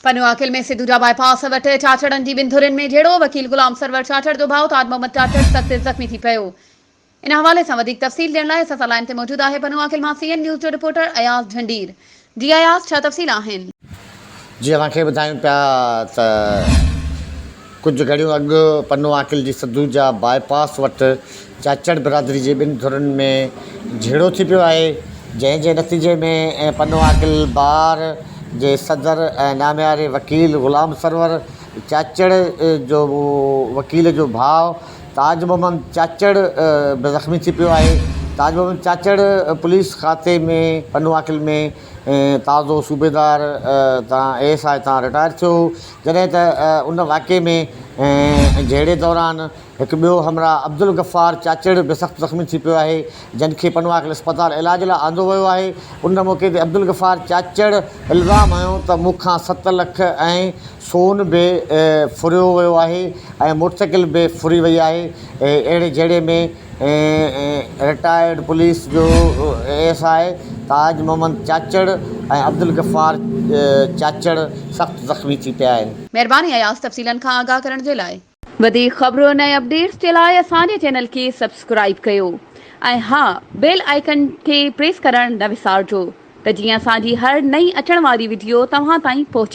پنوعاقل ۾ سڌوجا باء پاس وٽ چاچڙن جي ٻن ڌرين ۾ جهيڙو، وڪيل غلام سرور چاچڙ جو ڀاء تاج محمد چاچڙ سخت زخمي ٿي پيو. ان حوالي سان وڌيڪ تفصيل ڏيڻ لاء اسان سان لائين تي موجود آهي پنوعاقل مان سي اين نيوز جو رپورٽر اياز جهنڊير. جي اياز ڇا تفصيل آهن؟ جي اوهان کي ٻڌايون پيا ته ڪجهه گهڙيون اڳ پنوعاقل جي سڌوجا باء پاس وٽ چاچڙ برادري جي ٻن ڌرين ۾ جهيڙو ٿي پيو آهي، جنهن جي نتيجي ۾ پنوعاقل بار جي صدر ۽ نامياري وڪيل غلام سرور چاچڙ جو وڪيل جو ڀاء تاج محمد چاچڙ به زخمي ٿي پيو آهي. تاج محمد چاچڙ پوليس کاتي ۾ پنوعاقل ۾ تازو صوبيدار تان اي ايس I تان رٽائر ٿيو هو، جڏهن ته ان واقعي ۾ جهيڙي دوران هڪ ٻيو همراهه عبدالغفار چاچڙ به سخت زخمي ٿي پيو آهي، جن کي پنوعاقل اسپتال علاج لاء آندو ويو آهي. ان موقعي تي عبدالغفار چاچڙ الزام هنيو ته مون کان ست لک ۽ سون به ڦريو ويو آهي ۽ موٽرسائيڪل به ڦري وئي آهي، اهڙي جهيڙي ۾ رٽائرڊ پوليس جو A S I Taj Muhammad Chachar ۽ Abdul Ghaffar Chachar سخت زخمي ٿي پيا آهن. مهرباني اياز تفصيلن کان آگاهه ڪرڻ جي لاء. وڌيڪ خبرن ۽ اپڊيٽس جي لاء اسان جي چينل کي سبسڪرائيب ڪيو ۽ ها بيل آئيڪن کي پريس ڪرڻ نه وسارجو ته جيئن اسان جي هر نئين اچڻ واري وڊيو توهان تائين پهچي.